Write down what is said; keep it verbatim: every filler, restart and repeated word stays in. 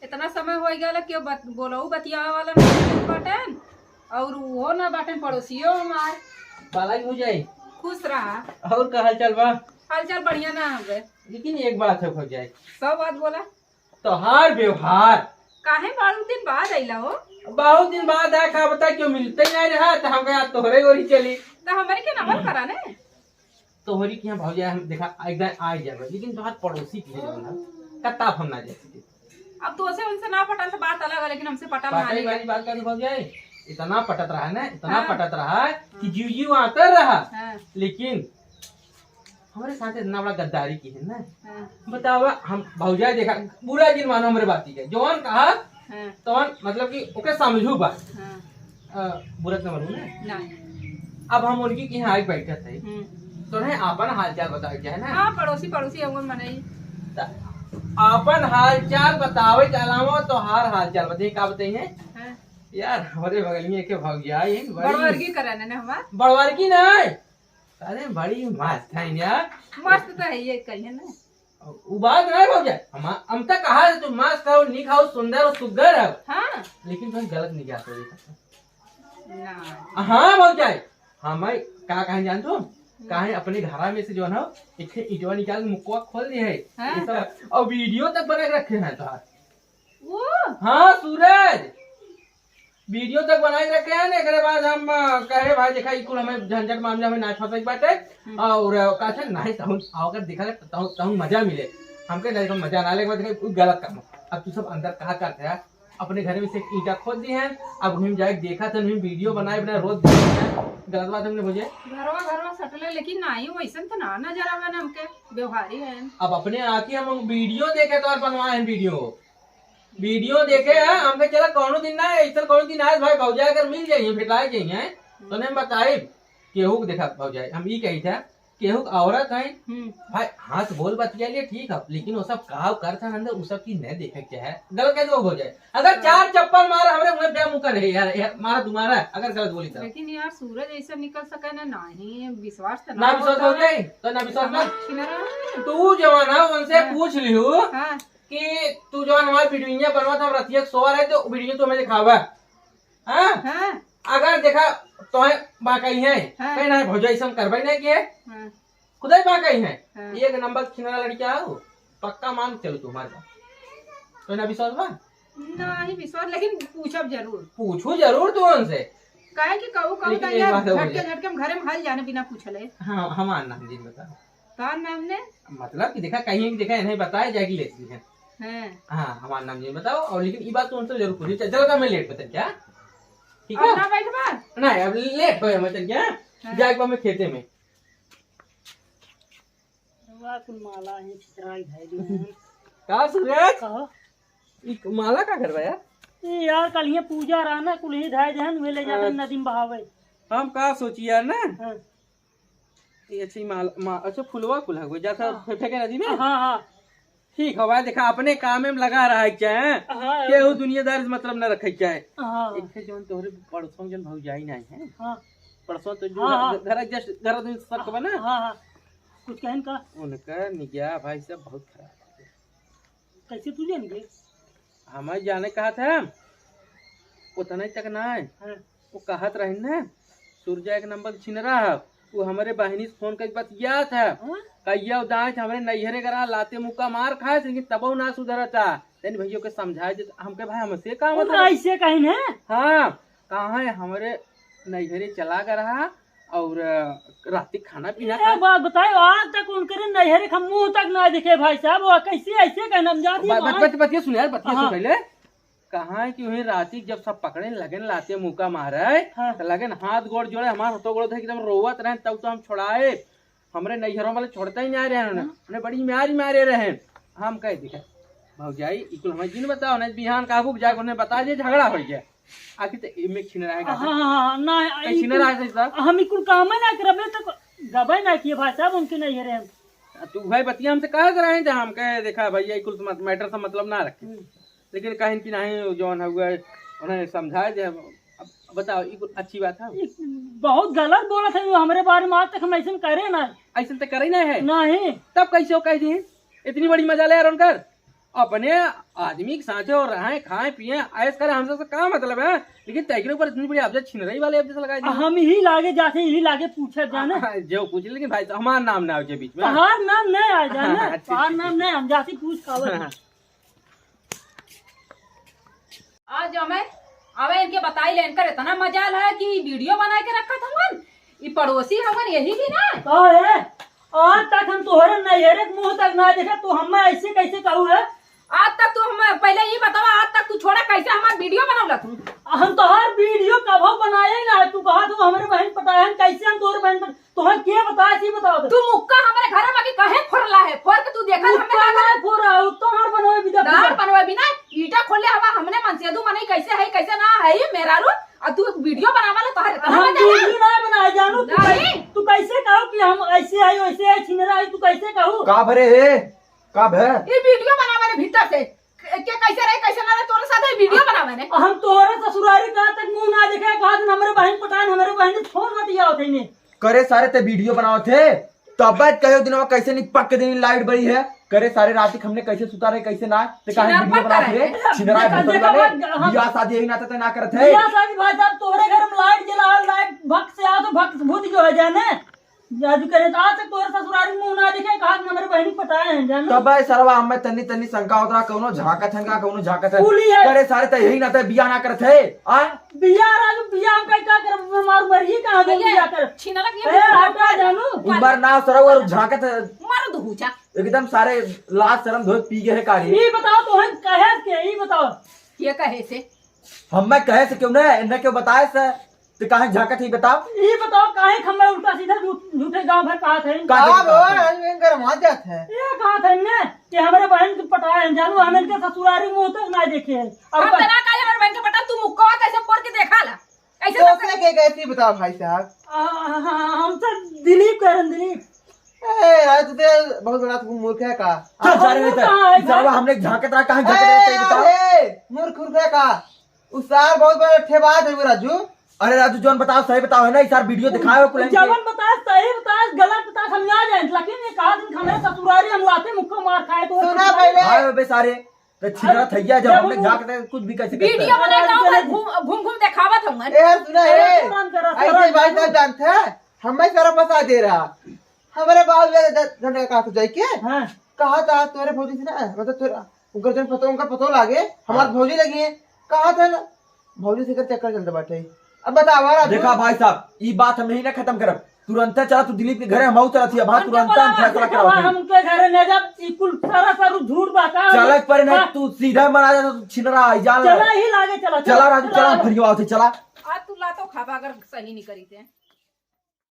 इतना समय होइ गया, केहू बत-, बोलऊ बतियावे वाला ना बाटेन, और वो ना बाटेन पड़ोसियो हमार। बाला की हो जाए। खुश रहा। और का हाल चाल बा? हाल चाल बढ़िया ना हवे। लेकिन एक बात है हो जाए। सब बात बोला। तोहार व्यवहार। काहे बहुत दिन बाद अइला हो? बहुत दिन बाद आया, का बता, क्यों मिलते ही नहीं रहा, तो हम कहा तोहरे ओरी चली। तो हमारे के नंबर करा ने? तोहरी के यहाँ भौजाई हम देखा एक दिन आ ही जाबे, लेकिन तोहार पड़ोसी के यहाँ ना, कत्ता हम ना जा सके। अब तो उसे उनसे ना पटल तो बात अलग है, लेकिन हमसे पटल ना पटल नहीं। वाली बात कर भौजाई, इतना पटत रहा ना, इतना हाँ। पटत रहा कि हाँ। जीव जीव आतर रहा। हाँ। लेकिन हमरे साथ इतना बड़ा गद्दारी की है ना। हाँ। बतावा, हम भौजाई देखा, बुरा जिन मानो हमरे बाती के, जौन कहा हाँ। तौन मतलब कि ओके समझू बात। हाँ। अ, बुरा तो मरू ना। ना। अब हम उनकी के यहाँ आके बैठत है। हम्म। तो नहीं, आपन हालचाल बतावे के है ना। हाँ, पड़ोसी, पड़ोसी अवन मनई। त आपन हालचाल बतावे के अलावा तोहार हालचाल बताइए, का बताइए? हाँ। यार, हमरे बगल में एक भौजाई है, बड़ी बड़वर्गी करे ने हमार। बड़वर्गी ना है। अरे, बड़ी मस्त है यार। मस्त तो है ये, कहिए ना। उ बात नहीं भौजाई, हम, हम तो कहा तू मस्त हो, नीक हो, सुंदर हो, सुग्घर हो। हाँ। लेकिन तुम गलत नहीं जाते हो। ना। हाँ भौजाई, हम का कहें जान तू? हम्म। काहे अपने घरा में से जो है ना, एक ठे ईंटवा निकाल के मुक्कवा खोल दिए है। हाँ। ये सब, और वीडियो तक बना के रखे हैं तोहार। वो? हाँ सूरज, वीडियो तक बनाई रखे हैं ना, एकरे बाद हम, अ, कहे भाई देखा, ई कुल हमें झंझट मामला में ना फंसे के बाटे। हम्म। और, अ, का छै, नहीं तहुन, अगर देखा तहुन, तहुन मजा मिले। हमके नहीं, तो मजा ना लेके बाद देखा, कोई गलत काम हो। अब तू सब अंदर कहा करते हैं, अपने घर में से एक ईंटा खोद दी है, अब हम जाए देखा थे, हम वीडियो बनाए, बनाए रोज देखते हैं। गलत बात हमने बुझे। घरवा, घरवा सटले, लेकिन नहीं, वैसन तो ना नजर आवे ना हमके, व्यवहारी है। अब अपने आँखी हम वीडियो देखे तो और बनवाए हैं वीडियो। वीडियो देखे हैं, हमके चला कौनो दिन ना, ऐसा कौनो दिन आज भाई भौजाई अगर मिल जाइए, भेटाए जाइए, तो नहीं बताइब। केहू के देखा भौजाई, हम ई कही था, केहू के औरत है, हम्म। भाई हाथ बोल बतिया लिए ठीक है, लेकिन वो सब का करत है अंदर, वो सब की नहीं देखे के चाहे। गलत कैसे हो भौजाई? अगर हाँ। चार चप्पल मारे हमरे मुंह पे मुकर है यार, यार, मारा तुम्हारा, अगर गलत बोली तो। लेकिन यार सूरज ऐसा निकल सके ना, नहीं विश्वास तो ना ना विश्वास होता। हो जाए, तो ना विश्वास ना। समझ छिनरा है। तू जवान है, उनसे हाँ। पूछ लियो हाँ। कि तू जवान हमारे वीडियो बनवा था, हम रतिया के सोवा रहे तो वीडियो तो हमें दिखावा। हाँ? हाँ। अगर देखा, तोहे बाकई है, हाँ। कहीं ना भौजाई से हम करवाई नहीं किए। हाँ। खुदाई बाकई है। हाँ। एक नंबर छिनरा लड़किया हो, पक्का मान चलो तुम्हारे पास। तो ना विश्वास बा? नहीं विश्वास, लेकिन पूछब जरूर। पूछू जरूर तू उनसे। काहे कि कहू, कहू लेकिन तो एक यार बात और झटके, है। झटके हम घरे में हल जाने बिना पूछले। हाँ, हमार नाम जिन बताओ। तोहार नाम ने? मतलब कि देखा, कहीं कि देखा, इन्हें बताया जाए कि लेती है। हैं। हाँ, हमार नाम जिन बताओ, और लेकिन ई बात तो उनसे जरूर पूछी, चल, चल, मैं लेट बतन क्या? ठीक अब है? ना बैठबा? नहीं, अब लेट होए, मैं चल क्या? हाँ। जाए एक बार मैं खेते में। रउआ कुल माला है, छितराई धाई दी है। का सूरज? कहो। ई माला का करबा यार? ए यार, कल ये पूजा रहा ना, कुल ही धाई देहन, वे ले जाते अच्छा। नदी में बहावे। हम का सोची यार ना? हाँ। ये अच्छी माल, मा-, अच्छा, फुलवा कुल हगवे, जैसा हाँ। फे-, फेंके नदी में? हाँ, हाँ। ठीक हवा, देखा, अपने काम में लगा रहा है, चाहे हाँ। केहू दुनियादारी से मतलब न रखे, चाहे हाँ। एक ठे जौन तोहरे पड़ोसों जौन भौजाई नहीं है, हाँ। पड़ोसों तो जो हाँ, घर, हाँ। घर just घर दिन सर के बना। हाँ, हाँ। कुछ कहन का? उनका निगाह भाई साहब बहुत खराब है। कैसे तू जान गए? हमारे जाने कहा था, उतना ही तक ना है। हाँ। वो कहत रहे ना, सूरज एक नंबर छिनरा है, वो हमरे बहिनी से फोन करके बतियात है। हाँ? कहिया दांत हमरे नैहरे करा लाते मुक्का मार खाए, लेकिन तबो ना सुधरता। तनी भैया के समझाए दे, हमके भाई हमसे का वो मतलब? ऐसे कहीं है? हाँ, कहाँ है हमरे नैहरे चला गया रहा और, अ, रात के खाना पीना ए, खा बात बताए, आज तक उनके नैहरे का मुंह तक ना देखे भाई साहब, वो कैसे ऐसे कहना हम जाती बा-, बत-, हैं? बत-, बतिया सुन यार, बतिया सुन हाँ। पहले। कहाँ है कि वहीं राती जब सब पकड़े लगन लाते मुक्का मारे, हाँ। तो लगन हाथ गोड़ जोड़े, हमार हाथों गोड़ धर के एकदम रोवत रहे, तब तो हम छोड़ाए। हमरे नैहरों वाले छोड़ते ही नहीं रहे हैं। हाँ। उन्हें बड़ी मारी मारे रहे। हम कह दिया, "भौजाई, ई कुल हमें जिन बताओ, नहीं बिहान का बुक जाके उन्हें बता दे, झगड़ा हो गया।" आखिर तो इमे छिन रहा है हाँ, का? हाँ, हाँ, ना, कहीं ई छिन कुल, रहा है सही साहब? हम ई कुल काम ना करबे तो गबे ना किए भाई साहब, उनके नैहरे हम। आ, तू भाई बतिया हमसे कहा कराए थे, हम कहे, "देखा भैया, ई कुल मत-, matter से मतलब ना रखे।" हम्म। लेकिन कहीं कि नहीं, जौन हुआ, उन्हें समझाए दे। अब बताओ, ई कुल अच्छी बात है? ई बहुत गलत बोलत है, वो हमरे बारे में आज तक हम ऐसन करे ना। ऐसन तो करे ना है। नहीं। तब कैसे हो कह दिए? इतनी बड़ी मजा ले यार उनकर। अपने आदमी के साथे और रहें, खाएं, पिएं, ऐश करें, हमसे से का मतलब है? लेकिन तैकरे ऊपर इतनी बड़ी अफजत छिनरई वाले अफजत लगाई दी। हम ही लागे जाते, ही लागे पूछे जाने। हाँ, जो पूछ ले, लेकिन भाई साहब, हमार नाम ना हो जाए बीच में। तोहार नाम नहीं आ जाए ना, अच्छा, तोहार अच्छा, नाम अच्छा। नहीं, हम जाती पूछ पावत। हाँ। आज हमें, हमें इनके बताई ले, इनकर इतना मजाल है कि वीडियो बना के रखा था मन। ई पड़ोसी हमन यही की ना? का है? आज तक हम तोहरे नैहरे के मुंह तक ना देखे, तू हमें ऐसे कैसे कहू है? आज तक तू हम, पहले ई बतावा, आज तक तू छोड़ा कैसे हमार वीडियो बनौला तू? हम तोहार वीडियो कभो बनाए ना है, तू कहा तू हमरे बहन पटाए हन, कैसे हम तोहरे बहन पट-, तोहर के बताए, सी बताओ तो। तू मुक्का हमरे घर में के कहे फोड़ला है, फोड़ के तू देखल हमने मुक्का का ना करे? फोड़ा, उ तोहर बनवे बिदा दार बनवे बिना, ईटा खोले हवा हमने मनसेदू मनई कैसे है, कैसे ना है, मेहरारू, और तू वीडियो बनावा ला, तोहर इतना हम मजा ना। वीडियो ना बनाए जानू, तू नहीं। कै-, तू कैसे कहो कि हम ऐसे है, वैसे है, छिनरा है, तू कैसे कहू? का भरे है? का भे? ये वीडियो बनावा ने भीतर से, के, के कैसे रहे, कैसे ना रहे, तोरे साथ ये वीडियो बनावा ने। हम तोरे ससुरारी का तक मुंह ना देखे, कहा दिन हमरे बहन पटान, हमरे बहन से फोन मत किया होते ने। करे सारे ते वीडियो बनावत है, तब बात कहो दिनवा कैसे नहीं पक दिन लाइट बड़ी है। करे सारे रात के हमने कैसे सुता रहे, कैसे ना, ते काहे छिनरा वीडियो पक बनावत रहे। है? छिनरा है, देखा, भोसड़ी देखा, वाले। हम बियाह शादी यही नाते ते ना करत है। बियाह शादी भाई साहब, तोहरे घर में लाइट जला, लाइट भक से आ तो भक भूत जो है जाने। जादू करे तो आज तक तोहरे ससुरारी मुंह ना देखे, कहा कि हमरे बहन पटाए हैं, जानो? तब भाई सरवा हमें तन्नी तन्नी शंका होत रहा, कौनो झांकत है का, कौनो झांकत है। कुली है। करे सारे ते यही नाते बियाह ना करत है, आ? बियाह राजू, बियाह हम कहीं का करब? मार मरिए कहाँ दे भैया, बियाह कर? छिनरा के ए, हटा जानू। उमर ना सरवा और झांकत है। मारो दो हुचा। एकदम सारे लाज शर्म धोए पी गए है कारी। ई बताओ तो हम कहे के, ई बताओ। के कहे से? हम मैं कहे से क्यों ना, इन्हें क्यों बताए से? तो काहे झांकत ही बताओ। ई बताओ काहे हमें उल्टा सीधा झूठ-, झूठे गांव भर कहा थे? का का झूठे बोल, कहा थे? आज में गरम आ जात है। ये कहा थे ने कि हमरे बहन के पटाए हैं, जानू हम इनके ससुरारी मुंह तक ना देखे हैं। अब हम बस तना काहे हमरे बहन के पटा, तू मुक्कवा कैसे फोड़ के देखा ला? कैसे तो बता? से के कैसी बताओ भाई साहब? आ, हमसे दिलीप कह रहे हैं, दिलीप। ए, यार, तू तो बहुत बड़ा तू मूर्ख है का? चल, सारे हम नहीं तो। कहाँ है, इस सारा भाई? हमने झांकत रहा, कहाँ झांकत रहा, सही बताओ। ए, मूर्ख, मूर्ख है का? उ सार बहुत बड़ा ठेबाज है वो राजू। अरे राजू, जौन बताओ, सही बताओ, है ना? इस सार वीडियो दिखाए हो कुल इनके। जवन बताए, सही बताए, गलत बताए, हम ना जाए, लेकिन ये कहा दिन हमारे ससुरारी हम लाते मुक्का मार खाए तो सुना पहले। हाय बे सारे, तो छिनरा थैया, जब जब हमने वो झांकत रहे, कुछ भी कैसे वीडियो करता है। बना के गाँव भर घूम, घूम, घूम देखावत हूँ मैं। ए, सुना, ए, ए, तुरंत जरा ऐसे सरल भाई साहब जानते हैं, हमें सारा फंसा दे रहा। हमारे बाल में द-, झंडा का हाथ जाए के? हाँ। कहा था तोरे भौजी से ना, मतलब तोरा, उनकर जन पतो, उनकर पतो लागे, हमार हाँ। भौजी लगी है। कहा था ना, भौजी से कर चक्कर चलते बाटे। अब बतावा राजू। देखा भाई साहब, ई बात हम यही ना खत्म करब। तुरंते चला तू दिलीप के घरे, हम चलत ही अब, हाँ, उनके तुरंते हम बोला, फैसला देखा, करावत हई। हम उनके घरे ले जा, ई कुल सारा सारू झूठ बा का? चलत पर ना, हाँ। तू सीधा मरा जा, तू छिनरा आई, जान चला ला। ही लागे, चला, चला चला। राजू, चला, चला। फरिया आवत है, चला। आज तू लातो खाबा अगर सही नहीं करी ते।